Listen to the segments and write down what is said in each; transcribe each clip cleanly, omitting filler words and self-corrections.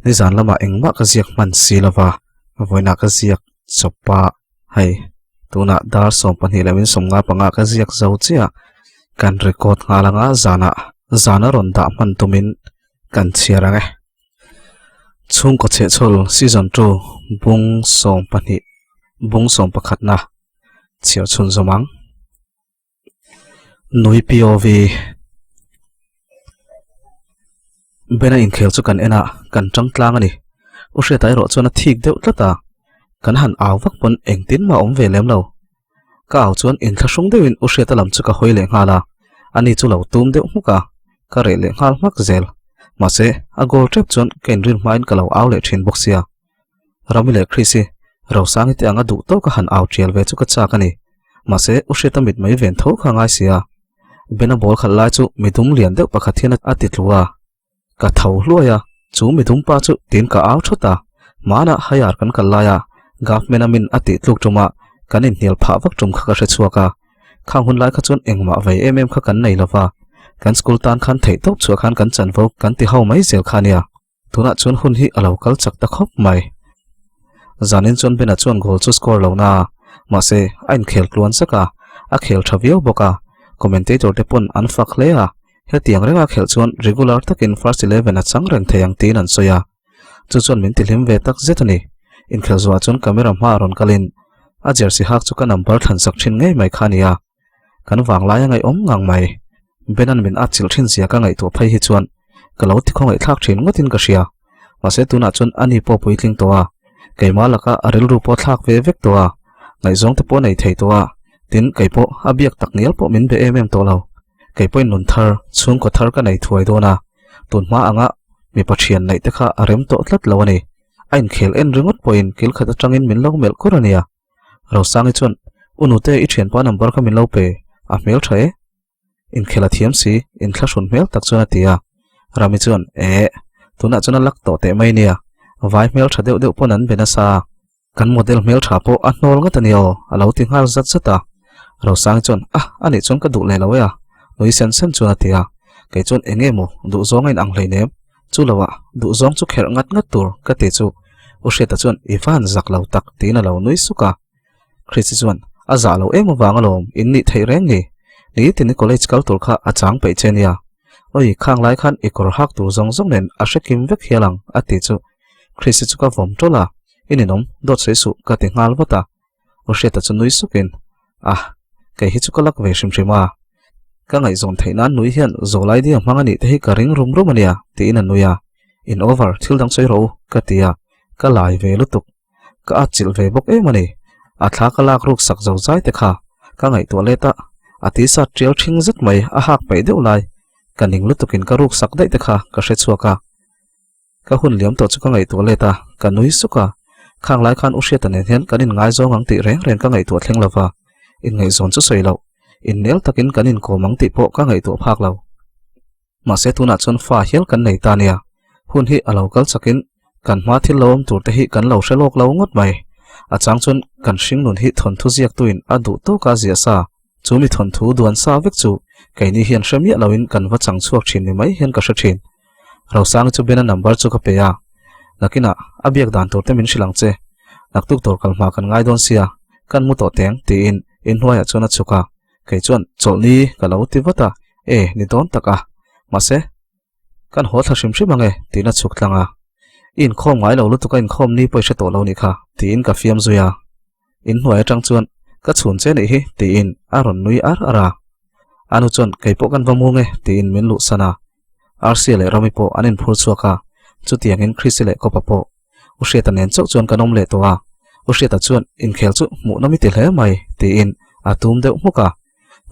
Nizan lamah engmah ka ziak hman si lova, vawiinah ka ziak chawp a, hei tunah dar 12 leh min 55 ka ziak zo chiah kan record nghal anga zanah zana rawn dah hman tumin kan chhiar ang e. Chhungkaw chhehchhawl season 2 bung 12 bung 11 na chhiar chhun zawm ang. Nui POV Bena inkhel chu kan en a kan tang tlang a ni. U Hriata erawh chuan a thik deuh tlat a kan han au vak pawn engtin mah a awm ve lem lo. Ka au chuan inthlahrung deuhin U Hriata lam chu ka hawi leh nghal a, ani chu lo tum deuh hmuk a, ka reh leh nghal hmak zel. Mahse, a goal tep chuan ka inrin hmain ka lo au leh thin bawk sia. Rami leh Chris-i Rosangi te anga duh tawka han au tial ve chu ka chak a ni. Mahse, U Hriata mit mai ven tho kha a ngai sia. Bena ball khalh lai chu midum lian deuh pakhat hian a ti tlu a. Ka tho hluai a, chu midum pa chu tin ka au thawt a. Hmanah higher kan kal lai a, government a min a tih tluk ṭuma kan inhnial phah vak ṭum kha ka hre chhuak a. Khang hun lai kha chuan engmah vei em em kha kan nei lo va, kan school tan khan theihtawp chhuah khan kan chanvo kan ti ho mai zel kha a nia. Tunah chuan hun hi a lo kal chak ta khawp mai. Zanin chuan Bena chuan goal chu score lo na a, mahse a inkhel tluan zak a, a khel tha viau bawk a, commentator te pawn an fak hle a, hetiang renga khelh chuan regular takin first eleven a chang reng thei ang tiin an sawi a. Chu chuan min tihlim ve tak zet a ni. Inkhel zuah chuan camera hmaah rawn kalin a jersey hak chu ka number thlan sak thin ngei mai kha a ni a. Kan vanglai a ngaihawm ngang mai. Benan min at chilh thin zia ka ngaihtuah phei hi chuan ka lo ti khawngaih thlak thin ngawtin ka hria. Mahse tunah chuan ani pawh puitling tawh a, keimah laka a rilru pawh thlak ve vek tawh a, ngaihzawng te pawh nei thei tawh a, tin kei pawh a biak tak ngial pawh min be em em tawh lo. Kei pawhin nun thar, chhungkaw thar ka nei thuai dawn a, tun hma anga mipa thian neih te kha a rem tawh tlat lo a ni. A inkhel en ringawt pawhin kil khat atangin min lo melh kur a nia. Rosangi chuan, U nute i thianpa number kha min lo pe, a hmel tha e. Inkhel a thiam si, inthlahrun hmel tak chuan a ti a. Rami chuan, Eh, tunah chuan a lak tawh teh mai nia, vai hmel tha deuh deuh pawn an be nasa a, kan model hmel tha pawh a hnawl ngat a nia aw, a lo ti nghal zat zat a. Rosangi chuan, Ah, anih chuan ka duh leh lo e a, nui sen sen chuan a ti a. Kei chuan, Enge maw, duh zawng a inang hleinem, Chu lo ah duh zawng chu kherh ngat ngat tur ka ti chu U Hriata chuan i van zak lo tak tiin a lo nui suk a. Christy chuan a zah lo em avang alawm in nih theih reng ni. Ni tin i college kal tur kha a chang peih che nia. Oi khang lai khan i kawr hak tur zawng zawng nen a hre kim vek hial ang a ti chu Christy chu ka vawm tawlh a, i ninawm dawt sawi suh ka ti nghal vat a. U Hriata chu nui sukin, Ah, kei hi chu ka lak ve hrim hrim a. Ka ngaihzawn theih nan nui hian zawlai dia hmang a nih te hi ka ring rum rum a nia, tiin a nui a. In over, thil dang sawi rawh u, ka ti a. Ka lai ve lutuk. Ka atchilh ve bawk em a ni. A thla ka lak ruk sak zo zai te kha ka ngaihtuah let a, a tisa tial ṭhing zet mai a hak peih deuh lai. Ka ning lutukin ka ruk sak daih te kha ka hre chhuak a. Ka hun liam tawh chu ka ngaihtuah let a, ka nui suk a. Khang lai khan U Hriata nen hian kan inngaizawng ang tih reng reng ka ngaihtuah thleng lo va, inngaihzawn chu sawi loh, innel takin kan inkawm ang tih pawh ka ngaihtuah phak lo. Mahse tunah chuan fa hial kan nei ta nia, hun hi a lo kal chakin kan hma thil lo awm tur te hi kan lo hre lawk lo ngawt mai. A chang chuan kan hringnun hi thawnthu ziaktuin a duh tawka ziah sa, chu mi thawnthu duan sa vek chu keini hian hre miah loin kan va chang chhuak thin ni mai hian ka hre thin. Rosangi chu Bena number chu ka pe a, nakinah a biak dan tur te min hrilh ang che, naktuk dawr kal hma kan ngai dawn sia, kan mu tawh teng tiin inhnuaiah chuan a chhuk a, kei chuan chawlhni ka lo ti vat a, e ni dawn tak a, mahse kan haw thla hrim hrim ang e tiin a chhuk tlang a, i inkhawm ngai lo lutuk a inkhawm ni pawh i hre tawh lo nih kha tiin ka fiam zui a. Inhnuai atang chuan ka chhun che nih hi tiin a rawn nui ar ar a. A nu chuan kei pawh kan va mung e tiin min luhsan a. Arsia leh Rami pawh an inphur chhuak a, chutiangin Chrissy leh Kopa pawh. U Hriata nen chauh chuan kan awm leh tawh a. U Hriata chuan inkhel chu hmuhnawm i ti hle mai tiin a tum deuh hmuk a.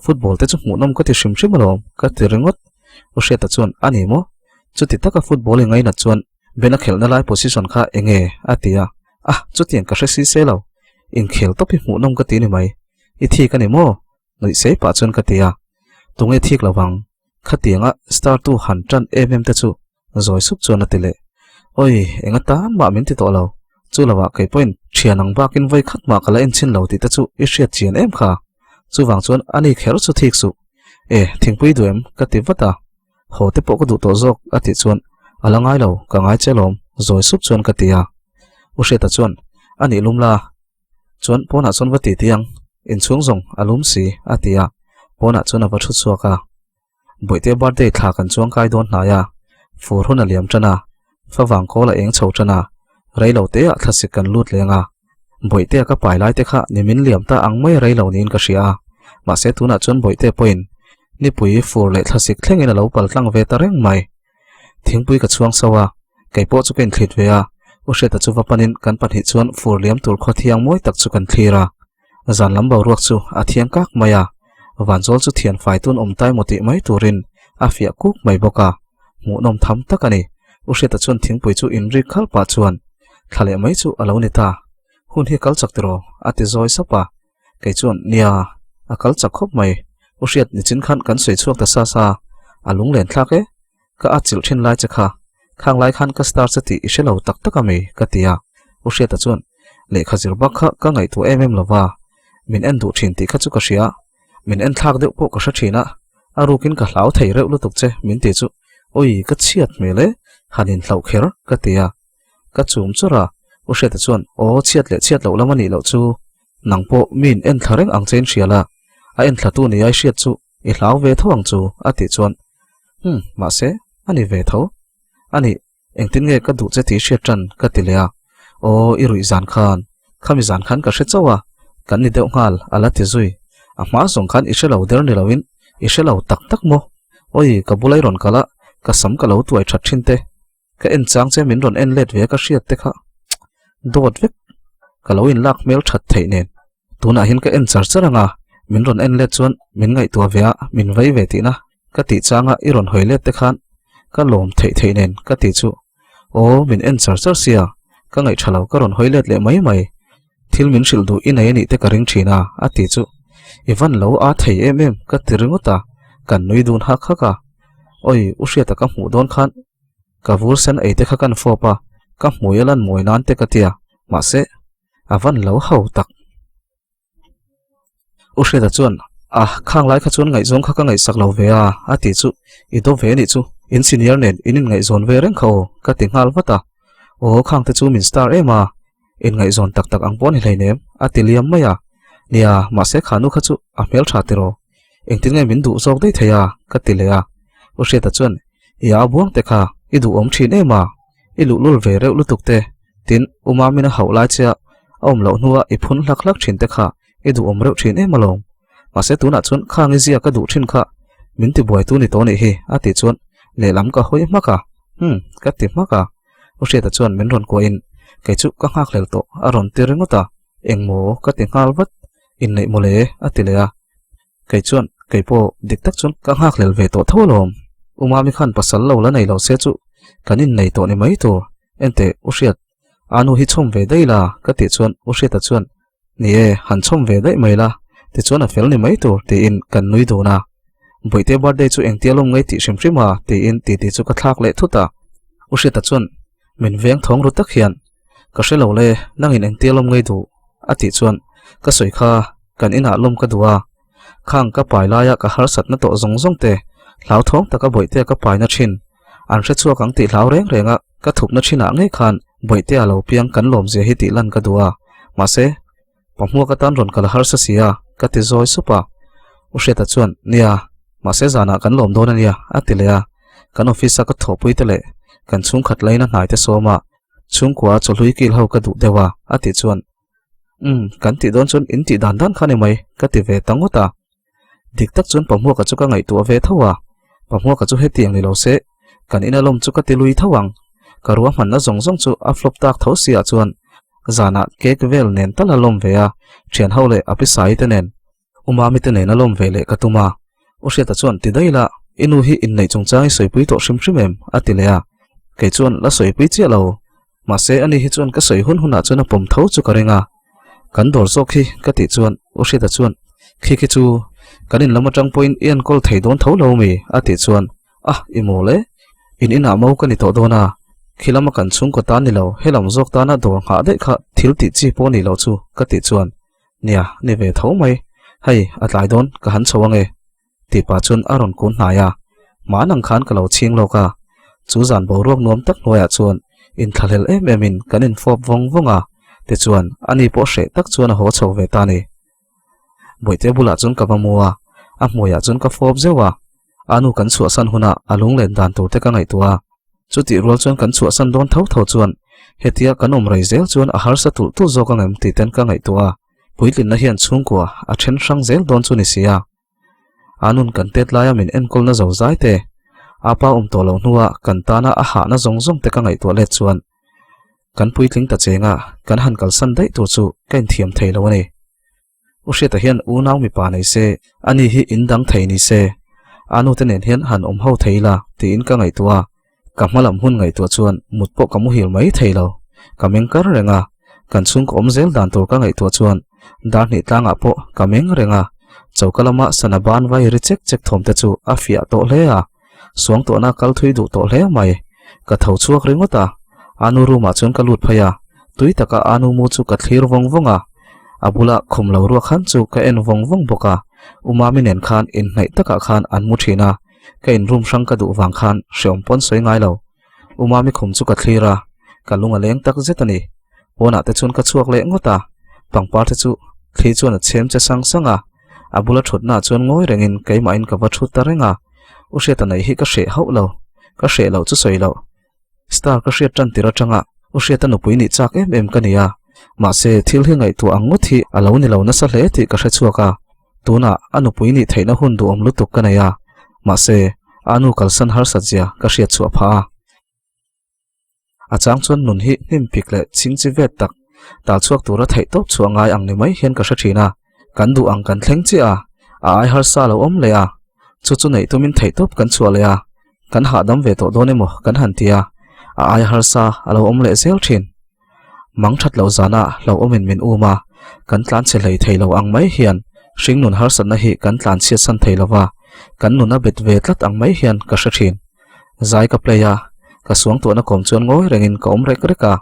Football te chu hmuhnawm ka ti hrim hrim alawm ka ti ringawt. U Hriata chuan a ni maw? Chuti taka football i ngainat chuan Bena khelhna lai position kha enge a ti a. Ah, chutiang ka hre si se lo. Inkhel tawp hi hmuhnawm ka ti ni mai. I thik a ni maw? Nuih sei pah chuan ka ti a. Tunge thik lo vang? Khatianga star tu han tan em em te chu zawi sup chuan a ti leh. Oi, eng atan mah min ti tawh lo. Chu lovah kei pawhin thian ang bakin vawi khat mah ka la en chhin lo tih te chu i hriat chian em kha. Chuvang chuan ani kher chu thik suh. E, thingpui duh em? ka ti vat a. Haw te pawh ka duh tawh zawk a tih chuan a la ngai lo, ka ngai che lawm, zawi sup chuan ka ti a. U Hriata chuan, A nih lum la, chuan pawnah chuan va ti ti ang, inchhung zawng a lum si a ti a, pawnah chuan a va thu chhuak a. Bawihte birthday thla kan chuang kai dawn hnai a, fur hun a liam tan a, favang kawl a eng chho tan a, rei lo te ah thlasik kan lut leng a, Bawihtea ka pai lai te kha ni min liam ta ang mai rei lo niin ka hria a, mahse tunah chuan Bawihte pawhin nipui fur leh thlasik thlengin a lo pal tlang ve ta reng mai. Thingpui ka chhuang so a, kei pawh chu ka inthlit ve a, U Hriata chu va panin kan pahnih chuan fur liam tur khaw thiang mawi tak chu kan thlir a. Zan lam boruak chu a thiang kak mai a, vanzawl chu thian fai tun awm tai maw tih mai turin a fiah kuk mai bawk a, hmuhnawm tham tak a ni. U Hriata chuan thingpui chu inrik khalh pah chuan thla leh mai chu a lo ni ta. Hun hi kal chak tiraw? a ti zawi sap a. Kei chuan, Nia, a kal chak khawp mai. U Hriat nichin khan kan sawi chhuak ta sa sa, a lunglen thlak e. Ka at chilh thin lai che kha, khang lai khan ka star che tih i hre lo tak tak a mi? ka ti a. U Hriata chuan, Lehkha zir bak kha ka ngaihtuah em em lo va, min en duh thin tih kha chu ka hria. Min en thlak deuh pawh ka hre thin a, a rukin ka hlau thei reuh lutuk che min ti chu, Awi ka chhiat hmel e, han inhlauh kher ka ti a. Ka chum chawrh a, U Hriata chuan, Aw chhiat leh chhiat loh lam a nih loh chu, nang pawh mi in en thla reng ang che in hria la, a en thlatu ni ai hriat chu i hlau ve tho ang chu a tih chuan, Umm, mahse, a ni ve tho. A nih, engtin nge ka duh che tih hriat tan ka ti leh a, Aw, i ruih zan khan, khami zan khan ka hre chauh a, kan ni deuh nghal a la ti zui. A hma zawng khan i hre lo der ni loin i hre lo tak tak maw? Awi, ka bula i rawn kal a, ka sam ka lo tuai that thin te. Ka en chang che min rawn en let ve a ka hriat te kha dawt vek ka lo in lak hmel that theih nen tunah hian ka en char char anga min rawn en let chuan min ngaihtuah ve a min vei ve tihna ka tih changa i rawn hawi let te khan ka lawm theih theih nen ka tih chu aw min en char char sia ka ngaih tha lo ka rawn hawi let leh mai mai thil min hrilh duh i nei anih te ka ring thin a a tih chu i van lo a thei em em ka ti ringawt a kan nui dun hak hak a awi u hriata ka hmuh dawn khan Ka vur sen ei te kha kan fawp a, ka hmui a lan mawi nan te ka tia, mahse a van lo ho tak. U Hriata chuan, A, khang lai kha chuan ngaihzawn kha ka ngaihsak lo ve a, a tih chu, i do ve anih chu, in senior nen in inngaihzawn ve reng kha aw, ka ti nghal vat a. Aw, khang te chu min star em a, inngaihzawn tak tak ang pawh a ni hleinem, a ti liam mai a. Nia, mahse kha nu kha chu a hmeltha tiraw, engtin nge min duh zawk daih thei a, ka ti leh a. U Hriata chuan, I au buang te kha i duhawm thin em a, i luhlul ve reuh lutuk te, tin u Mamina hauh lai che a a awm loh hnua i phun hlak hlak thin te kha i duhawm reuh thin em alawm. Mahse tunah chuan khang i zia ka duh thin kha min ti buai tu ni tawh nih hi a tih chuan lehlam ka hawi hmak a, hmm ka ti hmak a. U Hriata chuan min rawn kuahin kei chu ka nghakhlel tawh a rawn ti ringawt a, engmaw ka ti nghal vat, inneih mawle a ti leh a. Kei chuan, kei pawh dik tak chuan ka nghakhlel ve tawh tho alawm. U Mami khan pasal lo la nei lo se chu kan innei tawh ni mai tur. Enteh, U Hriat, a nu hi chhawm ve daih la ka tih chuan U Hriata chuan, Ni e, han chhawm ve daih mai la, tichuan a fel ni mai tur tiin kan nui dun a. Bawihte birthday chu engtia lawm ngei tih hrim hrim a tiin titi chu ka thlak leh thut a. U Hriata chuan min veng thawng ru tak hian, Ka hre lo le, nangin engtia lawm ngei duh? a tih chuan ka sawi kha kan inah lawm ka duh a, khang ka pai laia ka harsatna tawh zawng zawng te hlauthawng taka bawihtea ka paina thin an hre chhuak ang tih hlau reng reng a ka thupna thinah ngei khan bawihtea lo piang kan lawmzia hi tih lan ka duh a, mahse pahmuak atan rawn kal a harsa si a ka ti zawi sup a, U Hriata chuan nia mahse zanah kan lawm dawn a nia a ti leh a, kan office a ka thawhpui te leh kan chhungkhat laina hnai te sawm a Chhungkua chawhlui kil ho ka duh deuh a, a tih chuan, Umm, kan tih dawn chuan in tih dan dan kha ni mai, ka ti ve ta ngawt a. Dik tak chuan Pahmuaka chu ka ngaihtuah ve tho a, Pahmuaka chu hetiang ni lo se, kan ina lawm chu ka ti lui tho ang. Ka ruahmanna zawng zawng chu a flop tak tho si ah chuan zanah cake vel nen tal a lawm ve a, thian ho leh a pi te nen U Mami te nen a lawm ve leh ka tum a, U Hriata chuan ti daih la, i nu hi inneih chungchang i sawipui tawh hrim hrim em? a ti leh a, kei chuan la sawipui chiah lo, mahse ani hi chuan ka sawi hun hunah chuan a pawm tho chu ka ring a, kan dawr zawk hi ka tih chuan U Hriata chuan khi khi chu kan in lam atang pawhin i enkawl thei dawn tho lo mi? a tih chuan ah i mawl e, in inah mo ka ni tawh dawn a. Khi lama kan chhungkaw tan ni lo, helam zawk tana dawr nghah daih kha thil tih chi pawh ni loh chu ka tih chuan, Nia, ni ve tho mai. Hei, a tlai dawn, ka han chho ange. Tih pah chuan a rawn kun hnai a, Hman ang khan ka lo chhing lawk a. Chu zan boruak nuam tak hnuaiah chuan inthlahlel em emin kan infawp vawng vawng a, tichuan ani pawh hreh tak chuan a haw chho ve ta a ni. Bawihte bulah chuan ka va mu a, a hmuiah chuan ka fawp zeuh a, a nu kan chhuahsan hunah a lunglen dan tur te ka ngaihtuah a, chutih rual chuan kan chhuahsan dawn tho tho chuan hetia kan awm rei zel chuan a harsa tulh tulh zawk ang em tih ten ka ngaihtuah a, puitlinna hian chhungkua a then hrang zel dawn chu ni si a. A nun kan tet laia min enkawlna zo zai te, a pa awm tawh loh hnua kan tana a hahna zawng zawng te ka ngaihtuah let chuan kan puitling ta chenga kan han kalsan daih tur chu ka inthiam thei lo a ni. U Hriata hian unau mipa nei se, ani hi in dang thei ni se, a nute nen hian han awm ho thei ila tiin ka ngaihtuah a, ka hma lam hun ngaihtuah chuan mut pawh ka muhil mai thei lo. Ka meng kar reng a, kan chhungkaw awm zel dan tur ka ngaihtuah chuan dar hnih tlangah pawh ka meng reng a, choka lama sana ban vai ri chek chek thawm te chu a fiah tawh hle a. Suangtuahna kal thui duh tawh hle mai. Ka tho chhuak ringawt a, Anu room ah chuan ka lut phei a, tui taka Anu mu chu ka thlir vawng vawng a, a bula khum lo ruak han chu ka en vawng vawng bawk a, U Mami nen khan inhnaih takah khan an mu thin a, ka in room hrang ka duh vang khan hreawm pawn sawi ngai lo. U Mami khum chu ka thlir a, ka lung a leng tak zet a ni. Pawnah te chuan ka chhuak leh ngawt a, pangpar te chu thli chuan a chhem che sang sang a, a bula thutnaah chuan ngawi rengin keimahin ka va thut ta reng a, U Hriata neih hi ka hreh hauh lo, ka hreh loh chu sawi loh. Star ka hriat tan tir atanga U Hriata nupui nih chak em em ka ni a, mahse thil hi ngaihtuah ang ngawt hi a lo ni lo nasa hle tih ka hre chhuak a, tunah a nupui nih theihna hun duhawm lutuk ka nei a, mahse a nu kalsan harsat zia ka hriat chhuah phah a. A chang chuan nun hi hnim pik leh ching chi vet tak tal chhuak tura theih tawp chhuah ngai ang ni mai hian ka hre thin a, kan duh ang kan thleng chiah a, a ai harsa lo awm leh a, chu chu neih tumin theih tawp kan chhuah leh a, kan hahdam ve tawh dawn emaw kan han ti a, a ai harsa a lo awm leh zel thin. Mang that loh zana hlauhawmin min um a, kan tlan chhe hlei thei lo ang mai hian hringnun harsatna hi kan tlan chhiat san thei lova, kan nun a bet ve tlat ang mai hian ka hre thin. Zai ka play a, ka suangtuahna kawm chuan ngawi rengin ka awm rek rek a,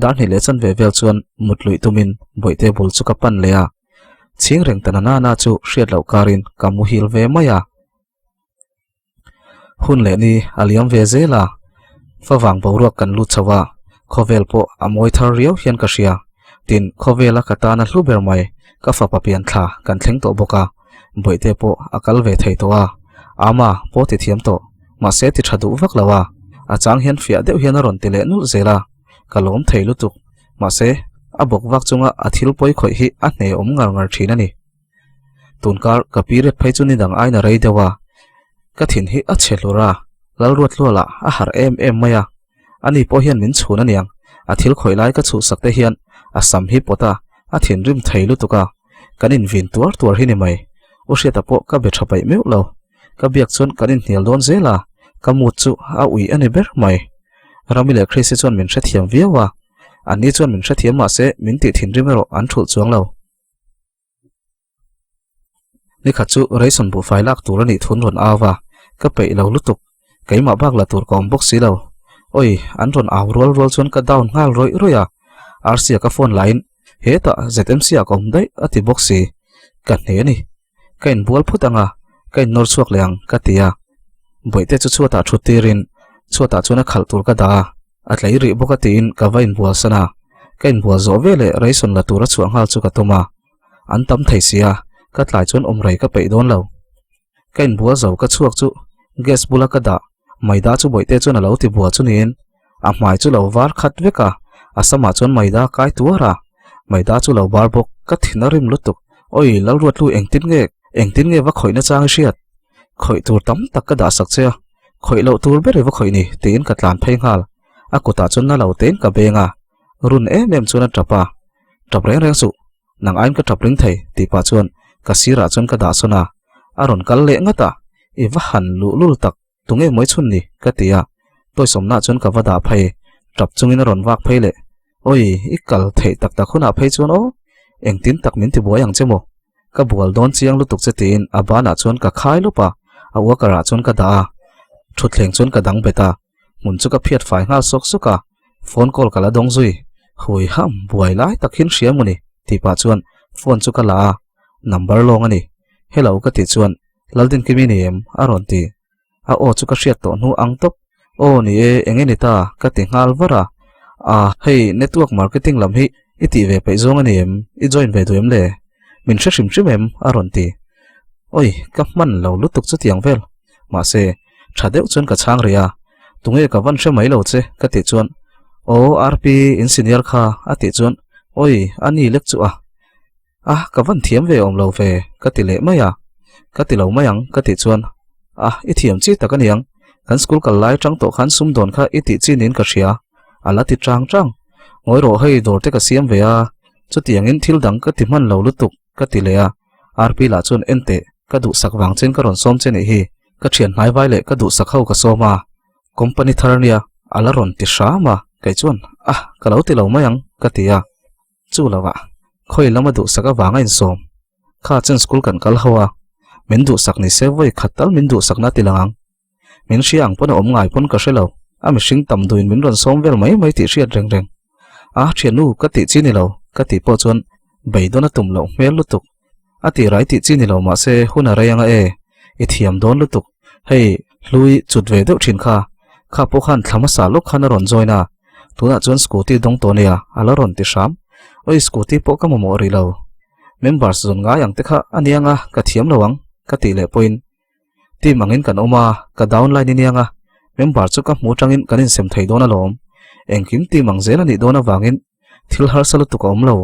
dar hnih leh chanve vel chuan mut luih tumin bawihte bul chu ka pan leh a, chhing reng ta na nana chu hriat loh karin ka muhil ve mai a. Hun leh ni a liam ve zel a, favang boruak kan lut chho a, khawvel pawh a mawi thar riau hian ka hria, tin khawvela ka tana hlu ber mai ka fapa pian thla kan thleng tawh bawk a, Bawihte pawh a kal ve thei tawh a, Ama pawh ti thiam tawh, mahse ti tha duh vak lo a, a chang hian fiah deuh hian a rawn ti leh nulh zel a, ka lawm thei lutuk, mahse a bawk vak chunga a thil pawi khawih hi a hne awm ngar ngar thin a ni. Tunkar ka period phei chu ni dang aina rei deuh a, ka thin hi a chhe hlur a, Lalruatluala a harh em em mai a, ani pawh hian min chhun aniang, a thil khawih lai ka chhuhsak te hian a sam hi pawt a, a thinrim thei lutuk a, kan invin tuar tuar hi ni mai. U Hriata pawh ka be tha paih meuh lo, ka biak chuan kan inhnial dawn zel a, ka mood chu a ui a ni ber mai. Rami leh Chrissy chuan min hrethiam viau a, anni chuan min hrethiam mahse min tih thinrim erawh an thulh chuang lo. Nikhat chu ration buhfai lak tur a nih thun rawn au va, ka peih lo lutuk, keimah bak la tur ka awm bawk si lo. Oi, an rawn au rual rual chuan ka down nghal rawih rawih a, Arsia ka phone laiin hetah ZMC ah ka awm daih a ti bawk si, ka hne a ni. Ka inbual phut ang a, ka innawr chhuak leh ang ka ti a. Bawihte chu chhuatah thut tirin chhuatah chuan a khalh tur ka dah a, a tlei rih bawk a tiin ka va inbual san a. Ka inbual zawh veleh ration la tura chhuah nghal chu ka tum a, an tam thei si a, ka tlai chuan awm rei ka peih dawn lo. Ka inbual zo ka chhuak chu gas bula ka dah maida chu bawihte chuan a lo ti bua chu niin a hmai chu lo var khat vek a, a samah chuan maida kai tuar a, maida chu lo bar bawk, ka thin a rim lutuk, Oi Lalruatlu engtin nge engtin nge va khawihna chang i hriat? Khawih tur tam tak ka dah sak che a, khawih loh tur ber i va khawih ni tiin ka tlan phei nghal, a kutah chuan na lo tein ka beng a, run em em chuan a tap a, tap reng reng suh, nang aiin ka tap ring thei tih pah chuan ka sirah chuan ka dah sawn a, a rawn kal leh ngat a, i va han luh lul tak. Tunge mawi chhun ni? ka ti a, Tawisawmna chuan ka va dah phei, tap chungin a rawn vak phei leh. Awi, i kal theih tak tak hunah phei chuan aw, engtin tak min ti buai ang che maw? Ka bual dawn chiang lutuk che tiin a banah chuan ka khai lawp a, a uakarah chuan ka dah a, thutthleng chuan ka dang bet a. Hmun chu ka phiat fai nghal sawk sawk a, phone call ka la dawng zui. Hui ham, buai lai tak hian hria maw ni? tih pah chuan phone chu ka la a, number lawng a ni. Hello ka tih chuan Laldinkimi ni em? a rawn ti. A aw chu ka hriat tawh hnu ang tawp. Aw ni e, eng nge ni ta? ka ti nghal var a. Ah, hei network marketing lam hi i tih ve peih zawng a ni em? I join ve duh em le? Min hre hrim hrim em? a rawn ti. Oi, ka hman lo lutuk chutiang vel. Mahse, tha deuh chuan ka chhang rih a. Tunge ka van hre mai lo che? ka tih chuan, Aw, RP, in senior kha, a tih chuan, Oi, a ni lek chu a. A, ka van thiam ve awm lo ve, ka ti leh mai a. Ka ti lo mai ang, ka tih chuan, A, i thiam chi tak a niang. Kan school kal lai atang tawh khan sumdawn kha i tih chi niin ka hria, a la ti chang chang. Ngawi rawh hei dawr te ka siam ve a, chutiangin thil dang ka ti hman lo lutuk, ka ti leh a. RP lah chuan en teh, ka duhsak vang chen ka rawn sawm che nih hi, ka thian hnai vai leh ka duhsak ho ka sawm a, company thar ania, a la rawn ti hram a, kei chuan, A, ka lo ti lo mai ang, ka ti a. Chu lo ah, khawi lama duhsak avanga insawm. Kha chen school kan kal ho a, min duhsak ni se vawi khat tal min duhsakna ti lang ang. Min hria ang pawn a awm ngai pawn ka hre lo, a mihring tam duhin min rawn sawm vel mai mai tih hriat reng reng. A thiannu ka tih chi ni lo, ka tih pawh chuan beidawn a tum loh hmel lutuk. A tih rai tih chi ni lo mahse hun a rei anga e, i thiam dawn lutuk. Hei, hlui chut ve deuh thin kha, kha pawh khan thla hmasa lawk khan a rawn join a, tunah chuan scooty dawng tawh nia, a la rawn ti hram. Oi scooty pawh ka mamawh rih lo. Members zawn ngai ang te kha a nia nga, ka thiam lo ang, ka tih leh pawhin Team angin kan awm a, ka downline i niang a, member chu ka hmu atangin kan insem thei dawn alawm. Engkim team ang zel a nih dawn avangin thil harsa lutuk a awm lo.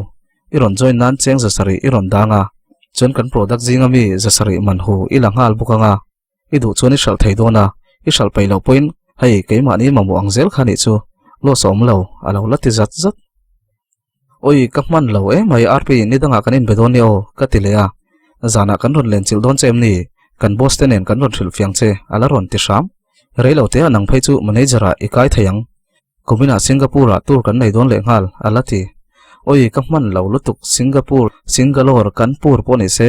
I rawn join nan cheng zasarih i rawn dang a, chuan kan product zinga mi zasarih man hu i la nghal bawk ang a, i duh chuan i hralh thei dawn a, i hralh peih loh pawhin hei keimahni mamawh ang zel kha nih chu loss a awm lo, a lo la ti zat zat. Oi, ka hman lo emai RP, ni dangah kan inbe dawn nia aw, ka ti leh a. Zanah kan rawn len chilh dawn che em ni? Kan boss te nen kan rawn hrilh fiang che, a la rawn ti hram. Rei lo te ah nang phei chu manager ah i kai thei ang. Kuminah Singapore ah tour kan nei dawn leh nghal, a la ti. Oi, ka hman lo lutuk, Singapore, Singalore, Kanpur pawh ni se.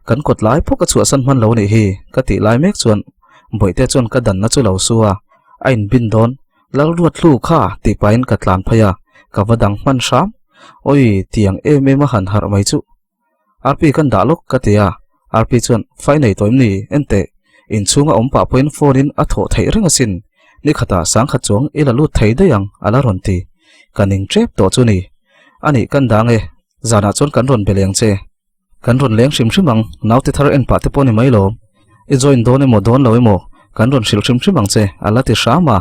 Kan kawt lai pawh ka chhuahsan hman lo nih hi, ka tih lai mek chuan Bawihte chuan ka danna chu lo su a, a inbin dawn. Lalruatlu kha tih pahin ka tlan phei a, ka va dang hman hram. Oi, tiang em em a han harh mai chuh. Rp kan dah lawk ka ti a, Rp chuan fai nei tawh em ni, en teh, inchhunga awm pah pawhin phone in a thawh theih reng asin, nikhatah sangkhat chuang i la lut thei daih ang a la rawn ti. Ka ning tep tawh chu ni. Anih kan dang e, zanah chuan kan rawn be leng che. Kan rawn leng hrim hrim ang, naute thar en pah te pawh ni mai lo. I join dawn emaw dawn lo emaw, kan rawn hrilh hrim hrim ang che, a la ti hram a.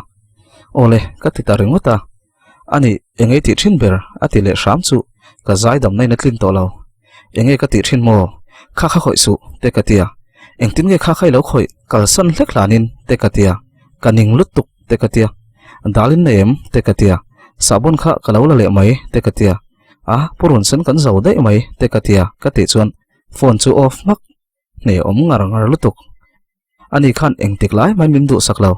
Awle, ka ti ta ringawt a. Ani, eng ei tih thin ber? a ti leh hram chu ka zai damna in a tlin tawh lo. Enge ka tih thin maw? Kha kha khawih suh, te ka ti a. Engtin nge kha kha i lo khawih? Kalsan hlek hlanin, te ka ti a. Ka ning lutuk, te ka ti a. Dalin nei em? te ka ti a. Sahbawn kha ka lo la leh mai, te ka ti a. A, pu Runsen kan zo daih mai te ka tia ka tih chuan phone chu off hmak hne awm ngar ngar lutuk. Ani khan engtik lai mai min duhsak lo,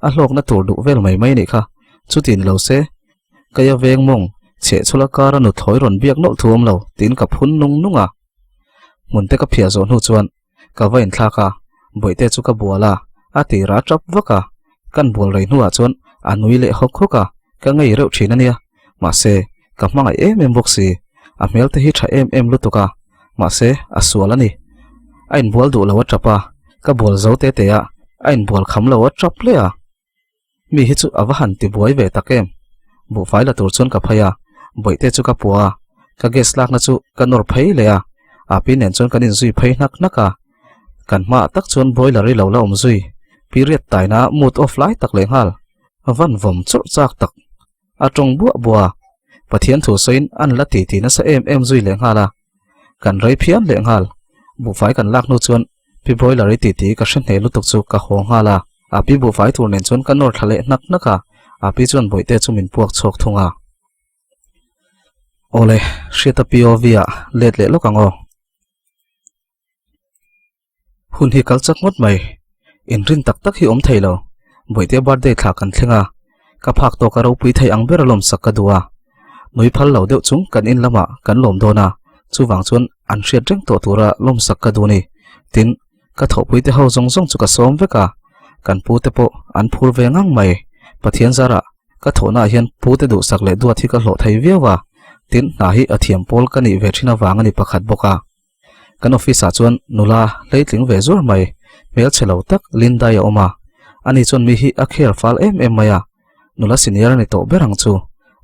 a hlawkna tur duh vel mai mai anih kha, chuti ni lo se Keia veng mawng chheh chhula kara nuthlawi rawn biak nawlh thu awm lo tiin ka phun nung nung a. Hmun te ka phiah zawh hnu chuan Ka va inthlak a, bawihte chu ka bual a, a tir a tap vak a, kan bual rei hnuah chuan a nui leh hawk hawk a, ka ngei reuh thin a nia, mahse ka hmangaih em em bawk si, a hmel te hi tha em em lutuk a, mahse a sual a ni. A inbual duh lo a tap a, ka bual zo te te a, a inbual kham lo a tap hle a. Mi hi chu a va han ti buai ve tak em? Buhfai la tur chuan ka phei a, bawihte chu ka pua a, ka gas lakna chu ka nawr phei leh a, Api nen chuan kan inzui phei hnak hnak a. Kan hmaah tak chuan boiler i lo la awm zui, period taina mood off lai tak leh nghal, van vawm chawrh chak tak. A tawng buah buah a, Pathian thu sawiin an la ti ti nasa em em zui leh nghal a. Kan rei phian leh nghal, buhfai kan lak hnu chuan Pi Boiler i titi ka hre hneh lutuk chu ka haw nghal a, a pi buhfai tur nen chuan ka nawr thla leh hnak hnak a, a pi chuan bawihte chu min puak chhuak thung a. Awle, Hriata POV ah let leh lawk ang aw. Hun hi kal chak ngawt mai, inrin tak tak hi awm thei lo, bawihte birthday thla kan thleng a, ka phak tawk a ropui thei ang ber a lawmsak ka duh a. Nui phal lo deuh chung kan in lamah kan lawm dawn a, chuvang chuan an hriat reng tawh tura lawmsak ka duh a ni. Tin, ka thawhpui te ho zawng zawng chu ka sawm vek a, kan pu te pawh an phur ve ngang mai. Pathian zarah ka thawhnaah hian pute duhsak leh duat hi ka hlawh thei viau a, tin hna hi a thiam pawl ka nih ve thin avang a ni pakhat bawk a. Kan office ah chuan nula hleitling ve zuar mai, hmelchhe lo tak Lindai a awm a, ani chuan mi hi a care fal em em mai a, nula senior a ni tawh ber ang chu,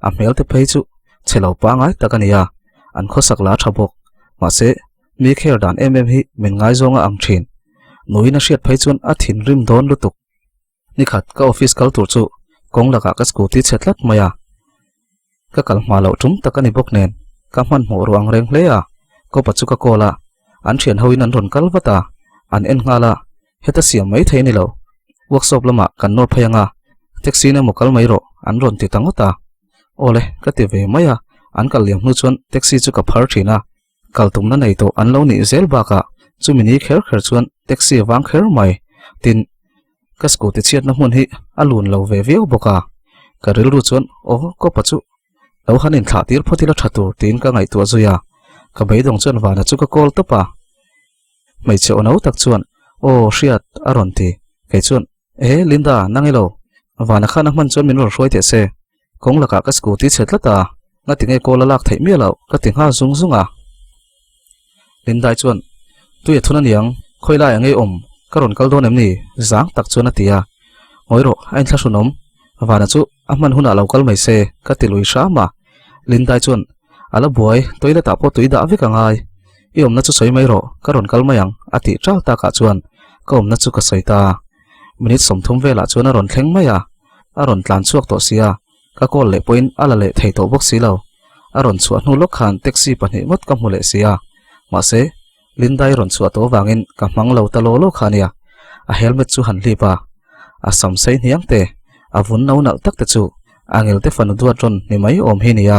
a hmel te phei chu chhe lo pangai tak a ni a, an khawsak la tha bawk, mahse mi care dan em em hi min ngaizawng a ang thin, nuin a hriat phei chuan a thinrim dawn lutuk. Nikhat ka office kal tur chu kawng lakah ka scooty chhe tlat mai a, ka kal hma loh tum tak a ni bawk nen ka hmanhmawh ruang reng hle a, kawpa chu ka call a, an thian hoin an rawn kal vat a, an en nghal a, heta siam mai thei a ni lo, workshop lamah kan nawr phei ang a, taxi in emaw kal mai rawh an rawn ti ta ngawt a, awle ka ti ve mai a, an kal liam hnu chuan taxi chu ka phar thin a. Kal tumna nei tawh an lo nih zel bakah chumi ni kher kher chuan taxi a vang kher mai. Tin, ka scooty chhiatna hmun hi a lun lo ve viau bawk a. Ka rilru chuan aw kawpa chu lo han inthlah tir phawt ila tha tur tiin ka ngaihtuah zui a. Ka beidawng chuan Vana chu ka call tawp a. Hmeichhe aw no tak chuan aw hriat a rawn ti. Kei chuan e Linda nang ilo Vana khan a hman chuan min rawn hruai teh se. Kawng lakah ka scooty chhe tlat a, ngati nge call a lak theih miah loh ka ti nghal zung zung a. Lindai chuan, Tui a thun aniang, khawi laiah ngei awm, ka rawn kal dawn em ni? zang tak chuan a ti a. Ngawi rawh, a inthlahrunawm, Vana chu a hman hunah lo kal mai se, ka ti lui hram a. Lindai chuan, A la buai, toilet ah pawh tui dah vek a ngai. I awmna chu sawi mai rawh, ka rawn kal mai ang, a tih ṭal takah chuan ka awmna chu ka sawi ta. Minute 30 velah chuan a rawn thleng mai a, a rawn tlan chhuak tawh sia, ka call leh pawhin a la leh thei tawh bawk si lo. A rawn chhuah hnu lawk khan taxi pahnih ngawt ka hmu leh sia, mahse Lindai rawn chhuah tawh avangin ka hmang lo ta law law kha ania. A helmet chu han hlip a, a sam sei hniang te, a vun no nalh tak te chu a ngel te fanu duat rawn ni mai awm hi nia.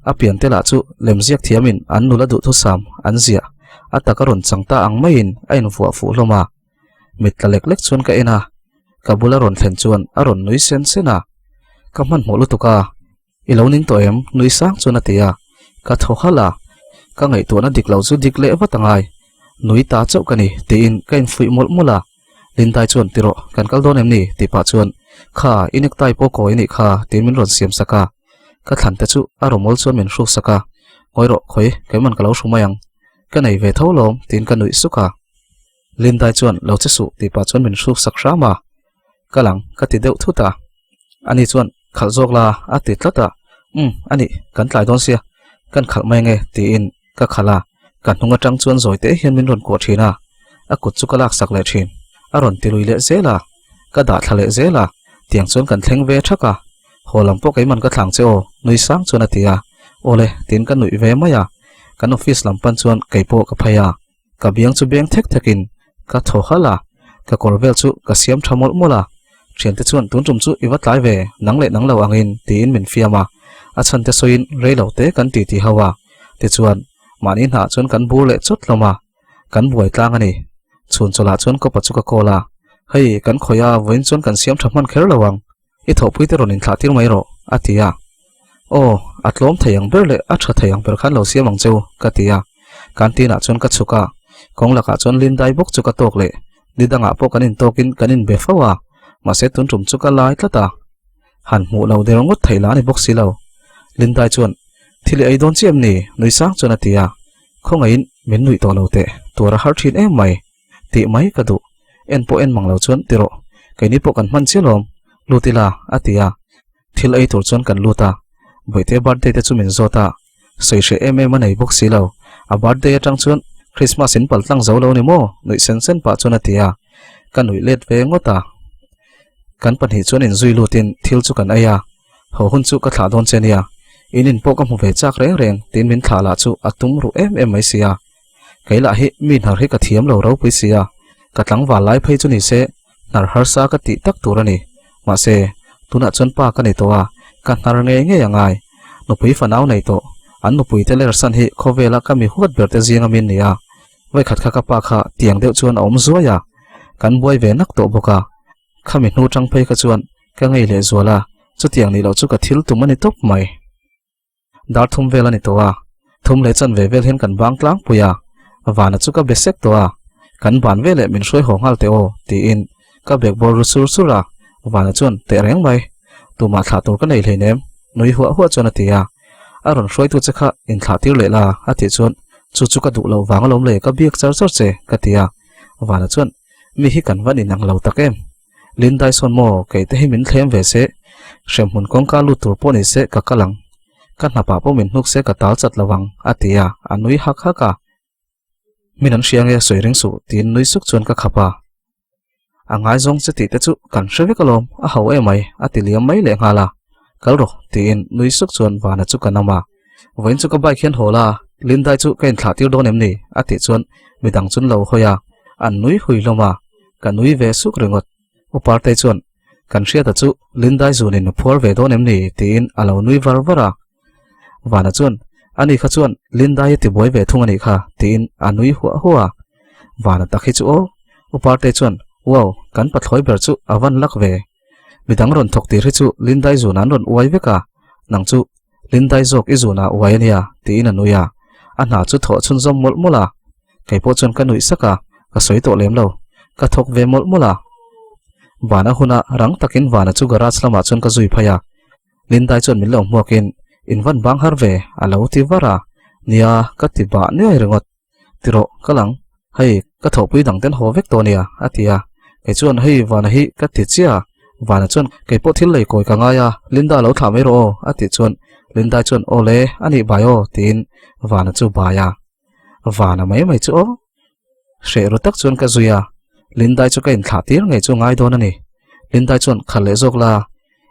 A pian te lah chu lemziak thiamin an nula duhthusam an ziah a taka rawn chang ta ang maiin a invuah fuh hlawm a. Mit tla lek lek chuan ka en a, ka bula rawn thlen chuan a rawn nui sen sen a. Ka hmanhmawh lutuk a, i lo ning tawh em? Nui sang chuan a ti a, ka thaw halh a, ka ngaihtuahna dik lo chu dik leh vat angai, nui ta chauh ka ni tiin ka infuih mawlh mawlh a. Lindai chuan ti rawh, kan kal dawn em ni? tih pah chuan kha i necktie pawh kawi anih kha tiin min rawn siam sak a, ka thlan te chu a rawmawl chuan min hruk sak a, ngawi rawh khawi, keiman ka lo hru mai ang. Ka nei ve tho lawm tiin ka nuih suk a. Lindai chuan lo che suh tih pah chuan min hruk sak hram a. Ka lang ka ti deuh thut a. Ani chuan khalh zawk la a ti tlat a. Umm ani kan tlai dawn sia kan khalh mai ange tiin ka khalh a. Ka hnung atang chuan zawi te hian min rawn kuah thin a. A kut chu ka lak sak leh thin. A rawn ti lui leh zel a. Ka dah thla leh zel a. Tiang chuan kan thleng ve thak a. Haw lam pawh keiman ka thlang che aw nui sang chuan a ti a. Awle tiin ka nuih ve mai a. Kan office lam pan chuan kei pawh ka phei a, ka biang chu beng thek thek in ka thaw halh a, ka kawr vel chu ka siam tha mawlh mawlh a, thiante chuan tun tum chu i va tlai ve, nang leh nang lo angin tiin min fiam a, a chhan te sawiin rei lo te kan ti ti ho a, tichuan mahni hnah chuan kan bur leh chawt hlawm a, kan buai tlang a ni. Chhun chawlhah chuan kawpa chu ka call a, hei kan khawih a vawiin chuan kan siam tha hman kher lo ang, I thawhpui te rawn inthlah tir mai rawh, a ti a. Aw, a tlawm thei ang ber leh a tha thei ang ber khan lo siam ang cheu, ka ti a. Canteen ah chuan ka chhuk a, kawng lakah chuan Lindai bawk chu ka tawk leh. Ni dangah pawh kan intawkin kan inbe fo a, mahse tun tum chu ka lai tlat a. Han hmuh lo der ngawt theih lah a ni bawk si lo. Lindai chuan, Thil i ei dawn chiah em ni? nui sang chuan a ti a. Khawngaihin min nuih tawh lo teh, tuar a har thin em mai. Tih mai ka duh. En pawh en mang lo chuan ti rawh. Keini pawh kan hman chiah lawm. Lut ila, a ti a. Thil ei tur chuan kan lut a. Bawihte birthday te chu min zawt a. Sawi hreh em em a nei bawk si lo. A birthday atang chuan Christmas in pal tlang zo lo ni maw? Nuih sen sen pah chuan a ti a. Ka nuih let ve ngawt a. Kan pahnih chuan inzui lutin thil chu kan ei a. Haw hun chu ka thlah dawn che nia. In in pawh ka hmu ve chak reng reng tiin min thlah lah chu a tum ruh em em mai si a. Kei lah hi mi hnar hi ka thiam lo ropui sia, ka tlangval lai phei chu ni se hnar harsa ka tih tak tur a ni. Mahse, tunah chuan pa ka nei tawh a, ka hnar ngei ngei a ngai. Nupui fanau nei tawh, an nupui te lersan hi khawvela ka mi huat ber te zing amin ni a. Vawikhat kha ka pa kha tiang deuh chuan a awm zuai a, kan buai ve nak tawh bawk a. Khami hnu tang phei kha chuan ka ngei leh zual a, chutiang nih loh chu ka thil tum a ni tawp mai. Dar thum vel a ni tawh a, thum leh chanve vel hian kan bang tlangpui a, Vana chu ka be sek tawh a, kan ban veleh min hruai haw nghal teh aw tiin ka bag bawr ru sur sur a, Vana chuan teh reng mai. Tumah thlah tur ka nei hleinem, nui huah huah chuan a ti a. A rawn hruaitu che kha inthlah tir leh la, a tih chuan, Chu chu ka duh loh vang alawm le, ka biak char char che, ka ti a. Vana chuan, Mi hi kan van inang lo tak em? Lindai sawn maw, kei te hi min thlem ve se, hremhmun kawngka lut tur pawh ni se ka kal ang. Ka hnapah pawh min hnuk se ka tal chat lo ang, a ti a, a nui hak hak a. Min an hria nge sawi ring suh, tiin nui suk chuan ka khap a. A ngaizawng che tih te chu kan hre vek alawm, a ho emai, a ti liam mai lehnghal a. Kal rawh, tiin nui suk chuan Vana chu ka nam a. Vawiin chu ka bike hian haw la, Lindai chu ka inthlah tir dawn em ni? a tih chuan midang chun lo hawi a, an nui hui hlawm a, ka nui ve suk ringawt. U Partei chuan, Kan hriata chu Lindai zunin a phuar ve dawn em ni? tiin a lo nui var var a. Vana chuan, Ani kha chuan Lindai a tibuai ve thung a nih kha, tiin a nui huah huah a. Vana tak hi chu aw. U Partei chuan, Wow, kan pathlawi ber chu a van lak ve. Midang rawn thawk tir hi chu Lindai zun an rawn uai vek a, nang chu Lindai zawk i zunah uai a nia, tiin a nui a. A hna chu thawh chhunzawm mawlh mawlh a. Kei pawh chuan ka nuih sak a, ka sawi tawh lem lo. Ka thawk ve mawlh mawlh a. Vana huna rang takin Vana chu garage lamah chuan ka zui phei a. Lindai chuan min lo hmuakin, In van bang har ve, a lo ti var a. Nia, ka ti bah nuai ringawt. Ti rawh, ka lang. Hei, ka thawhpui dang ten haw vek tawh nia, a ti a. Kei chuan, Hei, Vana hi ka ti chiah a. Vana chuan, Kei pawh thil lei kawi ka ngai a, Linda lo thlah mai rawh aw, a tih chuan Lindai chuan, Aw le, a nih bai aw, tiin Vana chu bai a. Vana mai mai chu aw. Hreh ru tak chuan ka zui a, Lindai chu ka inthlah tir ngei chu ngai dawn a ni. Lindai chuan, Khalh leh zawk la,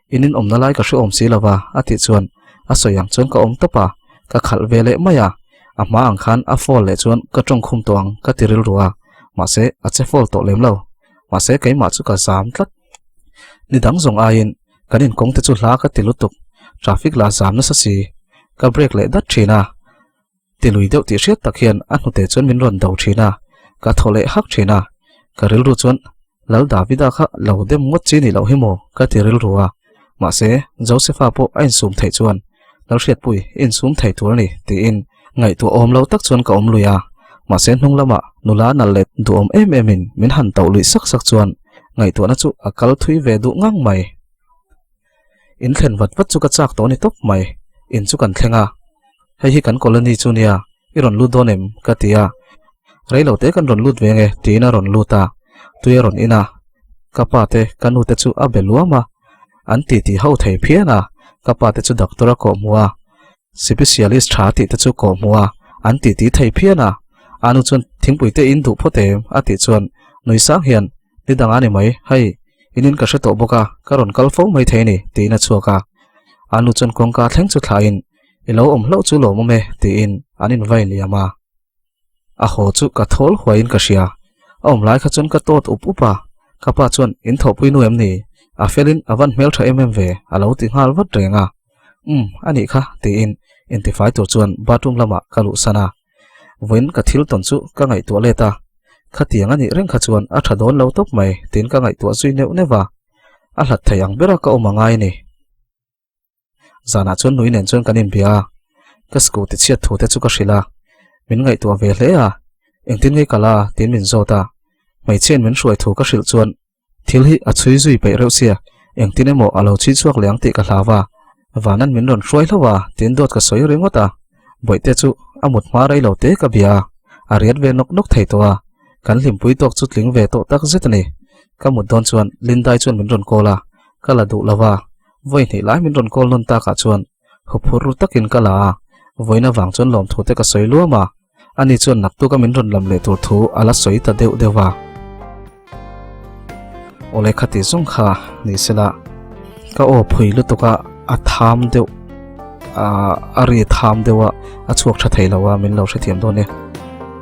in inawmna lai ka hrehawm si lo va, a tih chuan a sawi ang chuan ka awm tawp a, ka khalh ve leh mai a, a hma ang khan a fall leh chuan ka tawng khum tawh ang ka ti rilru a, mahse a che fall tawh lem lo, mahse keimah chu ka zam tlat. Ni dang zawng aiin kan inkawng te chu hla ka ti lutuk, traffic la zam nasa si, ka break leh dat thin a. Ti lui deuh tih hriat tak hian a hnute chuan min rawn do thin a, ka thaw leh hak thin a. Ka rilru chuan, Lal Davida kha lo dem ngawt chi nih loh hi maw? ka ti rilru a. Mahse, Josepha pawh a insum theih chuan, Lalhriatpui, i insum thei tur a ni, tiin ngaihtuah awm lo tak chuan ka awm lui a. Mahse, hnung lamah nula nal leh duhawm em emin min han tauh luih sak sak chuan ngaihtuahna chu a kal thui ve duh ngang mai. In thlen vat vat chu ka chak tawh a ni tawp mai. In chu kan thleng a. Hei hi kan colony chu nia, i rawn lut dawn em? ka ti a. Rei lo te kan rawn lut ve nge tiin a rawn lut a. Tui a rawn in a. Ka pa te, ka nu te chu a be luam a. An titi ho thei phian a. Ka pa te chu doctor a kawh hmu a. Sipisialist tha tih te chu kawh hmu a, an titi thei phian a. A nu chuan thingpui te in duh phawt em? a tih chuan nui sang hian, Ni dang a ni mai, hei, in in ka hre tawh bawk a, ka rawn kal fo mai thei a ni, tiin a chhuak a. A nu chuan kawngka thleng chu thlahin, I lo awm hlauh chu lawmawm e, tiin an invai liam a. A haw chu ka thawl huaiin ka hria. A awm lai kha chuan ka tawt up up a, ka pa chuan, In thawhpui nu em ni? A felin a van hmeltha em em ve, a lo ti nghal vat reng a. Umm, a nih kha, tiin intifai tur chuan bathroom lamah ka luhsan a. Vawiin ka thil tawn chu ka ngaihtuah let a, khatiang a nih reng kha chuan a tha dawn lo tawp mai tiin ka ngaihtuah zui neuh neuh a. A hlat thei ang bera ka awm a ngai a ni. Zanah chuan nui nen chuan kan inbia a, ka scooty chhiat thu te chu ka hrilh a, min ngaihtuah ve hle a, engtin nge ka la tiin min zawt a, hmeichhiain min hruai thu ka hrilh chuan thil hi a chhui zui peih reuh sia, engtin emaw a lo chhui chhuak leh ang tih ka hlau a, Vanan min rawn hruai hlauh a tiin dawt ka sawi ringawt a, bawihte chu a mut hma rei lo te ka bia a, a riat ve nawk nawk thei tawh a, kan hlimpui tawk chu tling ve tawh tak zet a ni. Ka mut dawn chuan Lindai chuan min rawn call a, ka la duh lo va. Vawi hnih lai min rawn call nawn takah chuan huphur ru takin ka la a, vawiin avang chuan lawmthu te ka sawi luam a, ani chuan naktuka min rawn lam leh tur thu a la sawi ta deuh deuh a. Awle khati zawng kha ni sela ka aw phui lutuk a, a tham deuh a ri tham deuh a, a chhuak tha thei lo a min lo hrethiam dawn e.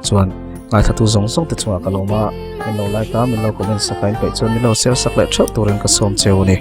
Chuan ngaithla tu zawng zawng te chungah ka lawm a, min lo like a, min lo comment sak a, in peih chuan min lo share sak leh theuh turin ka sawm cheu a ni.